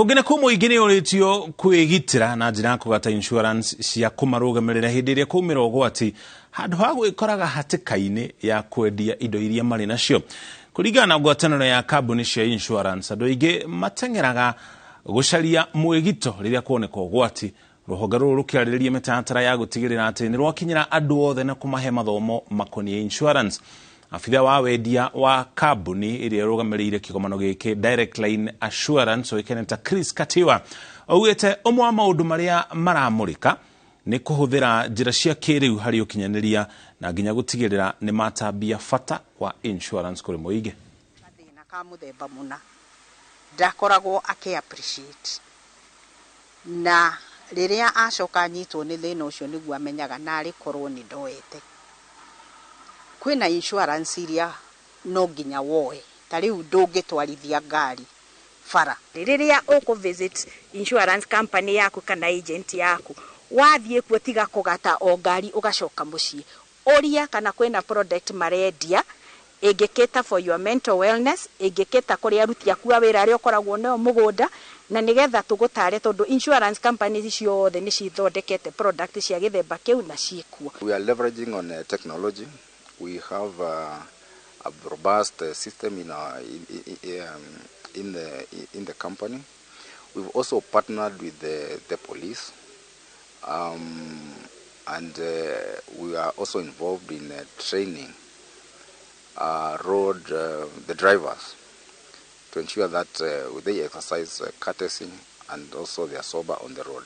Kũngĩ na kũu mũingĩ nĩ ũrĩtio kwĩgitĩra na njĩra ya kũgata insurance cia kũmarũgamĩrĩra hĩndĩ ĩrĩa kwaumĩra ũgwati, handũ ha gwĩkoraga hatĩka-inĩ ya kwendia indo iria marĩ nacio. Kũringana na ngwatanĩro ya kambuni cia insurance, andũ aingĩ mateng'eraga gũcaria mwĩgito rĩrĩa kuoneka ũgwati. Rũhonge rũrũ rũkĩarĩrĩria mĩtaratara ya gũtigĩrĩra atĩ nĩ rwakinyĩra andũ othe na kũmahe mathomo makoniĩ insurance. Abitha wa wendia wa kambuni ĩrĩa ĩrũgamĩrĩire kĩgomano gĩkĩ, Direct Line Assurance, ũĩkaine ta Chris Katiwa, augĩte ũmwe wa maũndũ marĩa maramũrĩka nĩ kũhũthĩra njĩra cia kĩrĩu harĩ ũkinyanĩria na nginya gũtigĩrĩra nĩ matambia bata wa insurance kũrĩ mũingĩ. Gathĩna ka mũthemba mũna ndakoragwo akĩ appreciate, na rĩrĩa acoka anyitwo nĩ thĩna ũcio nĩguo amenyaga narĩ korwo nĩ ndoete. Kwĩna insurance iria no nginya woe, ta rĩu ndũngĩtwarithia ngari bara. Rĩrĩa ũkũ visit insurance company yaku kana agent yaku, wathiĩ kuo tiga kũgata o ngari ũgacoka mũciĩ. Ũria kana kwĩna product marendia ĩngĩkĩta for your mental wellness, ĩngĩkĩta kũrĩ aruti aku a wĩra arĩa ũkoragwo nao mũgũnda, na nĩgetha tũgũtare, tondũ insurance companies ciothe nĩ cithondekete product cia gĩthemba kĩu na ciĩkuo. We are leveraging on technology. We have a robust system in, our, in the company. We've also partnered with the police, and we are also involved in training road the drivers to ensure that they exercise courtesy and also they are sober on the road.